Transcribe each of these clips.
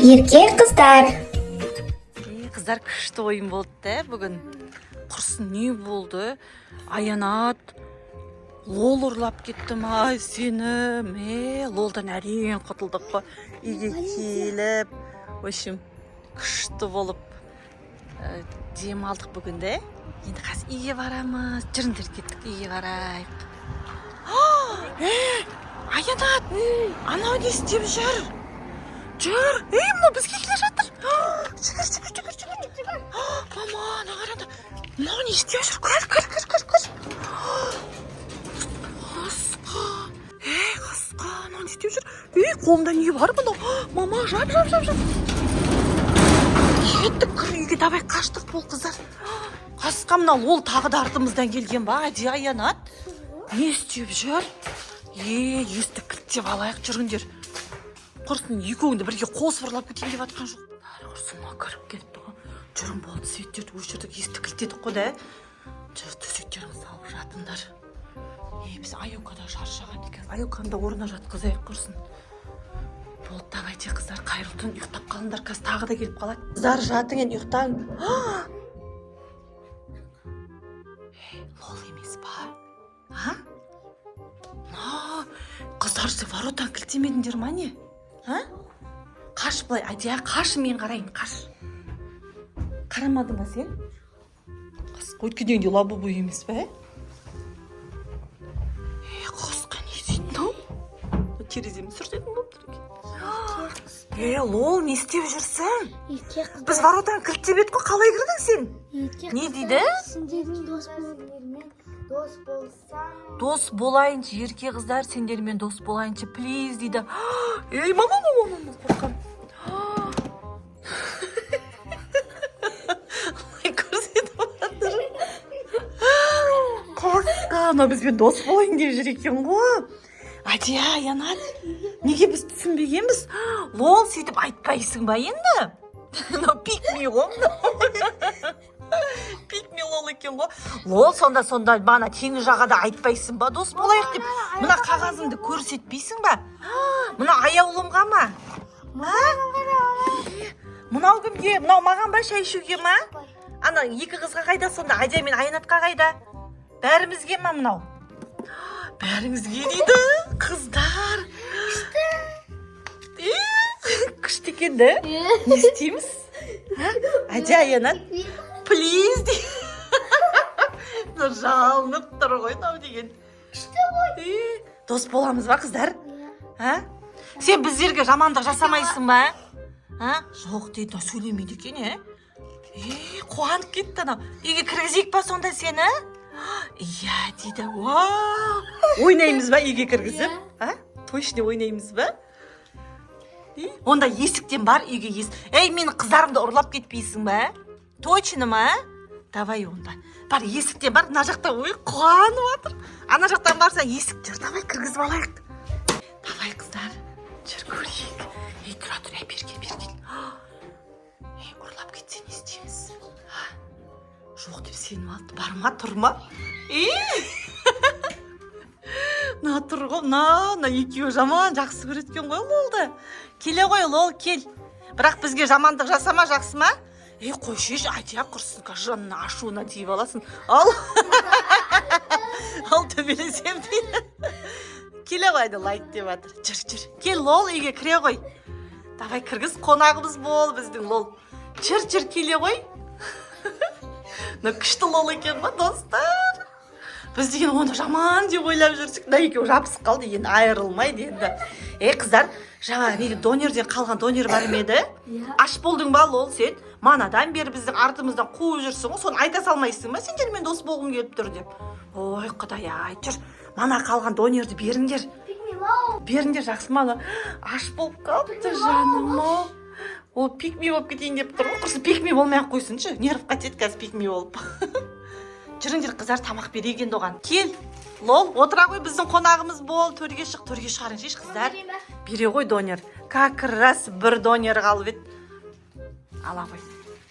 Ерке қыздар. Е, қыздар, күшті ойын болды да бүгін. Құрсын, не болды? Аянат, Лол ұрлап кетті ма сені? Ме, Лолдан әрең құтылдық қой. Үйге келіп, в общем, күшті болып демалдық бүгін де. Енді қазір үйге барамыз. Жүріңдер, кеттік, үйге барайық. Е, Аянат, анау не істеп жүр? Жүр, ей, мынау бізге келе жатыр. Жүгір, жүгір, жүгір, жүгір, жүгір. Мама, ана қараңдар. Мынау не істеп жүр? Кір, кір, кір, кір, кір. Қасқа. Ей, қасқа, мынау не істеп жүр? Ей, қолында не бар мынау? Мама, жап, жап, жап, жап. Кеттік, кір үйге, давай, қаштық бол, қыздар. Қасқа, мынау ол тағы да артымыздан келген ба? Әди, Аянат. Не істеп жүр? Е, есікті кілттеп алайық, жүріңдер. Құрсын, екеуіңді бірге қосып ұрлап кетейін деп жатқан жоқ. Құрсын, мынау кіріп кетті ғой. Жүрің, болды, светтерді өшірдік, есікті кілттедік қой да. Жүр, төсектеріңізді салып жатыңдар. Е, біз Аюка да шаршаған екен. Аюканы да орнына жатқызайық, құрсын. Болды, давайте, қыздар, қайырлы түн, ұйықтап қалыңдар, қазір тағы да келіп қалады. Қыздар, жатың енді, ұйықтаң. Ей, Лол емес па? А? А, қыздар, сіздер воротаны кілттемедіңдер ма, не? А? Қаш былай, Әдия, қаш, мен қарайын, қаш. Қарамадың ба сен? Қасқа, өткендегіндей лабубу емес па, ә? Е, қасқа, не істейді мынау? Тереземді сүртетін болып тұр екен. Е, Лол, не істеп жүрсің? Ерке Біз қыздар. воротаны кілттеп едік қой, қалай кірдің сен? Ерке Не қыздар, дейді? Сендердің дос сендермен дос болсам. Дос болайыншы, ерке қыздар, сендермен дос болайыншы, плиз дейді. Ей, мама, мама, мама, қорқамын. Көрсетіп жатыр. Қасқа, мынау бізбен дос болайын деп жүр екен ғой. Әдия, Аянат, неге біз түсінбегенбіз? Лол, сөйтіп айтпайсың ба енді? Мынау пикми ғой, мынау пикми Лол екен ғой. Лол, сонда бағана теңіз жағада айтпайсың ба дос болайық деп? Мына қағазыңды көрсетпейсің ба? Мына аяулымға ма? Мынау кімге? Мынау маған ба, шай ішуге ма? Ана екі қызға қайда сонда? Айдия мен Аянатқа қайда? Бәрімізге ма мынау? Бәріңізге дейді. Қыздар, күшті, күшті екен да. Не істейміз, Әдия, Аянат? Плиз дейді. Мынау жалынып тұр ғой мынау деген. Күшті ғой. Е, дос боламыз ба, қыздар? А, сен біздерге жамандық жасамайсың ба? А, жоқ дейді, сөйлемейді екен. Е, е, қуанып кетті анау. Үйге кіргізейік па сонда сені? Иә дейді. Вау, ойнаймыз ба үйге кіргізіп? А, точно ойнаймыз ба? Е, онда есіктен бар үйге, ей, менің қыздарымды ұрлап кетпейсің ба, точно ма? Давай онда, бар, есіктен бар, мына жақта. Ой, қуанып жатыр. Ана жақтан барсаң, есік, жүр, давай, кіргізіп алайық. Давай, қыздар, жүр, көрейік. Ей, тұра тұр, ей, бері кел, бері кел. Ей, ұрлап кетсе, не істейміз? А? Жоқ деп сеніп алды. Бар ма, тұр ма? Ей, мына тұр ғой, мына екеуі жаман жақсы көреді екен ғой Лолды. Келе ғой, Лол, кел, бірақ бізге жамандық жасама, жақсы ма? Ей, қойшы, Әдия, құрсын, қазір жанына, ашуына тиіп аласың. Ал, ал, төбелесем дейді. Келе ғой, лайк деп жатыр. Жүр, жүр, кел, Лол, үйге кіре ғой. Давай, кіргіз, қонағымыз бол біздің, Лол. Жүр, жүр, келе ғой. Мына күшті Лол екен ғой, достар. Біз деген оны жаман деп ойлап жүрсек, мына екеуі жабысып қалды, енді айырылмайды енді. Ей, қыздар, жаңа неде, донерден қалған донер бар ма еді? Иә. Аш болдың ба, Лол, сен? Манадан бері біздің артымыздан қуып жүрсің ғой, соны айта салмайсың ба, сендермен дос болғым келіп тұр деп? Ой, құдай ай, жүр, мана қалған донерді беріңдер. Пикми Лол. Беріңдер, жақсы ма? Ана аш болып қалыпты, жаным ау. Ол пикми болып кетейін деп тұр ғой. Құрсын, пикми болмай ақ қойсыншы, нерв кетеді қазір пикми болып. Жүріңдер, қыздар, тамақ берейік енді оған. Кел, Лол, отыра ғой, біздің қонағымыз бол, төрге шық, төрге шығарыңызшы, қыздар. Бере ғой донер, как раз бір донер қалып еді, ала ғой.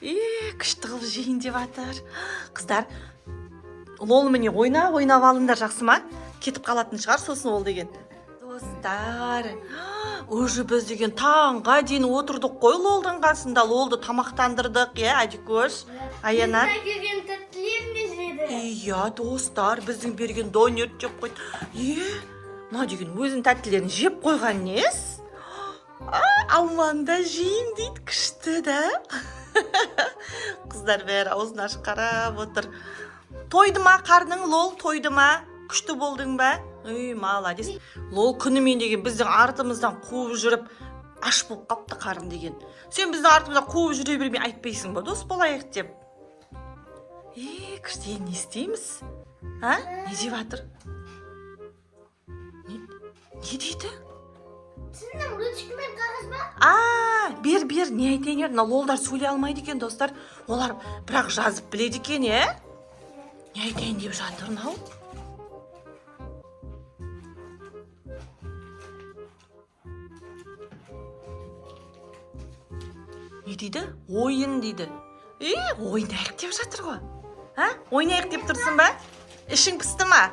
Е, күшті қылып жейін деп жатыр. Қыздар, Лол, міне, ойна, ойнап алыңдар, жақсы ма? Кетіп қалатын шығар сосын ол деген. Достар, уже біз деген таңға дейін отырдық қой Лолдың қасында. Лолды тамақтандырдық, иә, Адикош, Аянат? Келген тәттілерін де жеді. Иә, достар, біздің берген донер жеп қойды. Е, мынау деген өзінің тәттілерін жеп қойған несі? А, алманы да жеймін дейді, күшті да. Қыздар бәрі аузын ашып қарап отыр. Тойды ма қарның, Лол, тойды ма? Күшті болдың ба? Үй, молодец. Лол күнімен деген біздің артымыздан қуып жүріп, аш болып қалыпты қарын деген. Сен біздің артымыздан қуып жүре бермей айтпайсың ба, дос болайық деп? Е, күшті, енді не істейміз? А? Не деп жатыр? Не, не дейді? Түсіндім, ручка мен қағаз ба? А, бер, бер, не айтайын еді? Мына лолдар сөйлей алмайды екен, достар. Олар бірақ жазып біледі екен, иә? Не айтайын деп жатыр мынау? Не дейді? Ойын дейді. Е, ойнайық деп жатыр ғой. А? Ойнайық деп тұрсың ба? Ішің пысты ма?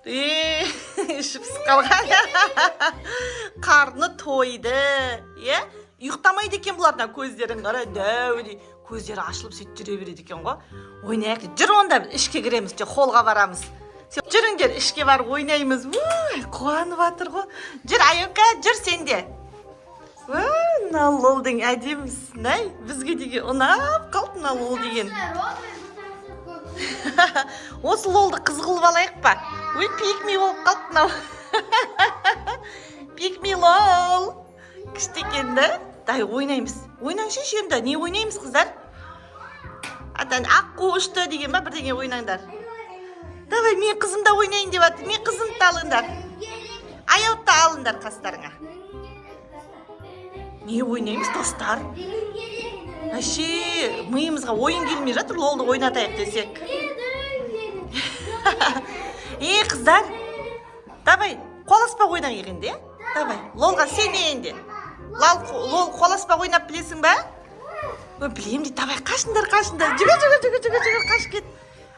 Е, іші пысып қалған. Қарны тойды. Иә? Ұйықтамайды екен бұлар, мына көздерін қара, дәудей. Көздері ашылып сөйтіп жүре береді екен ғой. Ойнайық дейді. Жүр онда, біз ішке кіреміз, жоқ, холға барамыз. Жүріңдер, ішке барып ойнаймыз. Уй, қуанып жатыр ғой. Жүр, Аюка, жүр сен де. Уй, мына Лолдың әдемісін ай, бізге деген ұнап қалды мына Лол деген. Осы Лолды қыз қылып алайық па? Ой, пикми болып қалды мынау. Пикми Лол. Күшті екен да? Дай ойнаймыз. Ойнаңшы енді. Не ойнаймыз, қыздар? Атан аққу ұшты деген ба, бірдеңе ойнаңдар. Давай, мен қызым да ойнайын деп жатыр. Мен қызымды да алыңдар. Аяуды да алыңдар қастарыңа. Не ойнаймыз, достар? Вообще, миымызға ойын келмей жатыр, Лолды ойнатайық десек. Е, қыздар, давай, қол ойнайық енді, иә? Давай, Лолға сен енді. Лал, Лол, қол ойнап білесің ба? Ой, білемін дейді. Давай, қашыңдар, қашыңдар. Жүгір, жүгір, жүгір, жүгір, жүгір, қаш кет.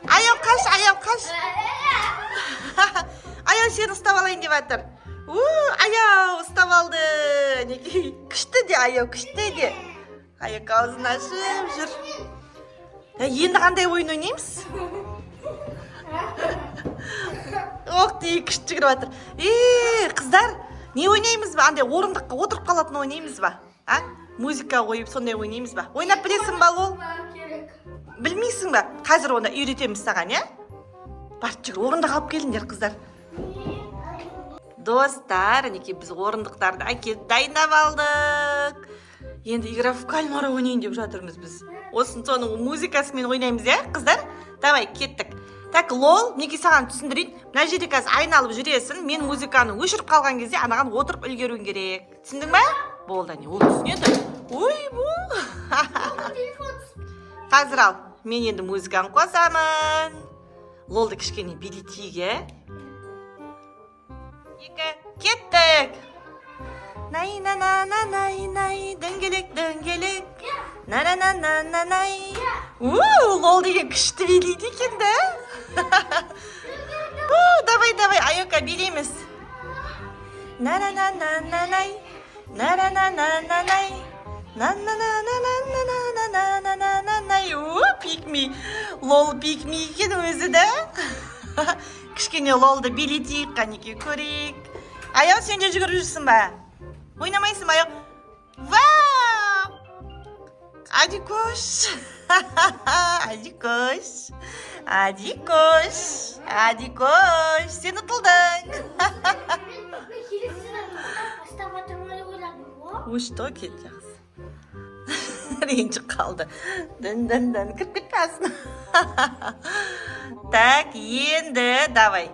Аяу, қаш, Аяу, қаш. Аяу сені ұстап алайын деп жатыр. У, Аяу ұстап алды. Мінекей, күшті де, Аяу, күшті де. Аяу аузын ашып жүр. Ә, енді қандай ойын ойнаймыз? Ох ты, күшті жүгіріп жатыр. Е, қыздар, не ойнаймыз ба? Андай орындыққа отырып қалатын ойнаймыз ба? А? Музыка қойып сондай ойнаймыз ба? Ойнап білесің ба, Лол? Білмейсің ба? Қазір онда үйретеміз саған, иә? Бар, жүгір, орындық алып келіңдер, қыздар. Достар, мінекей, біз орындықтарды әкеліп дайындап алдық. Енді игра в кальмара ойнайын деп жатырмыз біз. Осын соның музыкасымен ойнаймыз, иә, қыздар? Давай, кеттік. Так, Лол, мінекей, саған түсіндірейін. Мына жерде қазір айналып жүресің. Мен музыканы өшіріп қалған кезде анаған отырып үлгеруің керек. Түсіндің ба? Болды, әне, ол түсінеді. Ойбу. Қазір ал, мен енді музыканы қосамын. Лолды кішкене билетейік, иә? Екі, кеттік. Най на на на най най, дөңгелек, дөңгелек. На на на на на най. У, Лол деген күшті билейді екен да. У, давай, давай, Аюка, билейміз. На на на на на най. На на на на на най. На на на на на на на на на на на най. У, пикми. Лол пикми екен өзі да. Кішкене Лолды билетейік, қанекей, көрейік. Аяу, сен де жүгіріп жүрсің ба? Ойнамайсың ба, Аяу? Вау! Адикош! Адикош! Адикош! Адикош! Сен ұтылдың! Мен келесіден бастап жатырмын деп ойладым ғой. Өшті ғой, кет, жақсы. Ренжіп қалды. Дін дін дін кіріп кетпесін. Так, енді давай.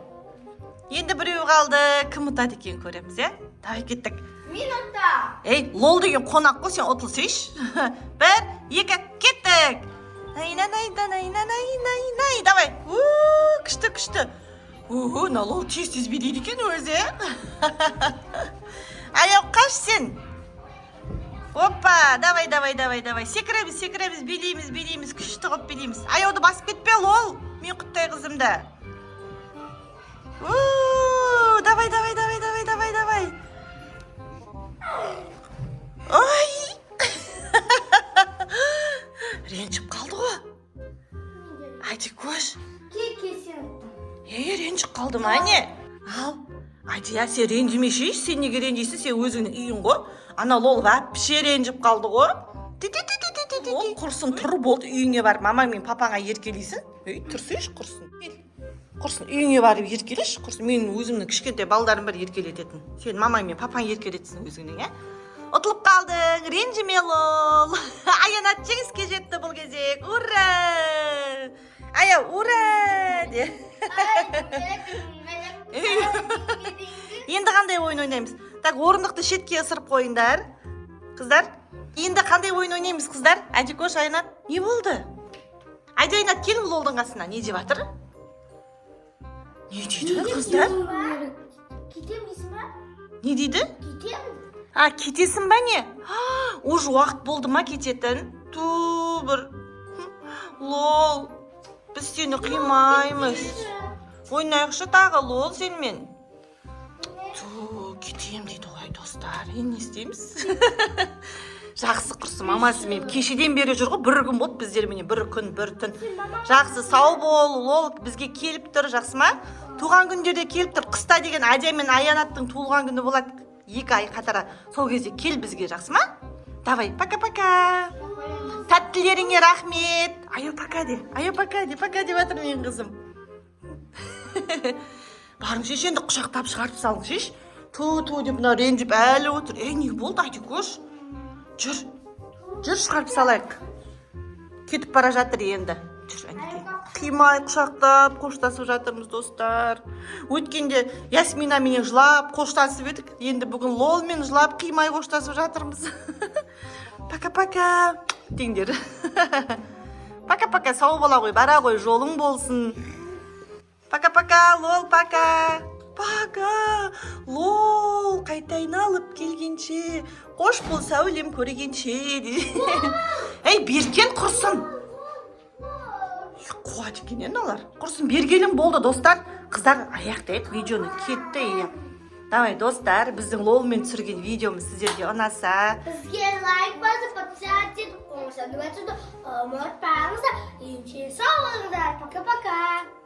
Енді біреу қалды. Кім ұтады екен көреміз, иә? Давай, кеттік. Мен ұтам. Ей, Лол деген қонақ қой, сен ұтылсайшы. Бір, екі, кеттік. Най най най най най най най най. Давай. У, күшті, күшті. У, мына Лол тез тез билейді екен өзі, иә? Аяу, қаш сен. Опа, давай, давай, давай, давай. Секіреміз, секіреміз, билейміз, билейміз, күшті қылып билейміз. Аяуды басып кетпе, Лол. Мен құттай қызымды. У, давай, давай, давай, давай, давай, давай. Болды ма, не? Ал, Адия, сен ренжімеші. Сен неге ренжисің? Сен өзіңнің үйің ғой. Ана Лол вообще ренжіп қалды ғой. Ол құрсын, тұр, болды, үйіңе барып мамаң мен папаңа еркелейсің. Ей, тұрсайшы, құрсын. Кел. Құрсын, үйіңе барып еркелеші, құрсын. Менің өзімнің кішкентай балдарым бар еркелететін. Сен мамаң мен папаң еркелетсін өзіңнің, иә? Ұтылып қалдың, ренжіме, Лол. Аянат жеңіске жетті бұл кезек. Ура! Ая, ура! Де. Енді қандай ойын ойнаймыз? Так, орындықты шетке ысырып қойыңдар. Қыздар, енді қандай ойын ойнаймыз, қыздар? Әдикош, Аянат, не болды? Әди, Аянат, келің Лолдың қасына. Не деп жатыр? Не дейді, қыздар? Кетемін дейсің ба? Не дейді? Кетемін. А, кетесің ба, не? А, уже уақыт болды ма кететін? Ту, бір. Лол, біз сені қимаймыз. Ойнайықшы тағы, Лол, сенімен. Ту, кетемін дейді ғой, достар. Енді не істейміз? Жақсы, құрсын, мамасымен кешеден бері жүр ғой, бір күн болды біздерменен, бір күн, бір түн. Жақсы, сау бол, Лол, бізге келіп тұр, жақсы ма? Туған күндерде келіп тұр. Қыста деген Адия мен Аянаттың туылған күні болады 2 ай қатара. Сол кезде кел бізге, жақсы ма? Давай, пока, пока. Тәттілеріңе рахмет. Аю, пока де. Аю, пока де, пока деп жатыр менің қызым. Барыңшы, енді құшақтап шығарып салыңшы. Ту, ту деп мына ренжіп әлі отыр. Ей, не болды, Айдикош? Жүр, жүр, шығарып салайық. Кетіп бара жатыр енді. Жүр, әнекей. Қимай құшақтап қоштасып жатырмыз, достар. Өткенде Ясмина менен жылап қоштасып едік, енді бүгін Лолмен жылап, қимай қоштасып жатырмыз. Пока, пока деңдер. Пока, пока, сау бола ғой, бара ғой, жолың болсын. Пока, пока, Лол, пока, пока, Лол. Қайта айналып келгенше қош бол, сәулем, көргенше. Ей, беркен, құрсын. Қуады екен енді олар. Құрсын, бергелім болды, достар. Қыздар, аяқтайық видеоны. Кетті, иә. Давай, достар, біздің Лолмен түсірген видеомыз сіздерге ұнаса, Бізге лайк басып, подписаться етіп, қоңырауды басуды ұмытпаңыздар. Ендеше, сау болыңыздар. Пока, пока.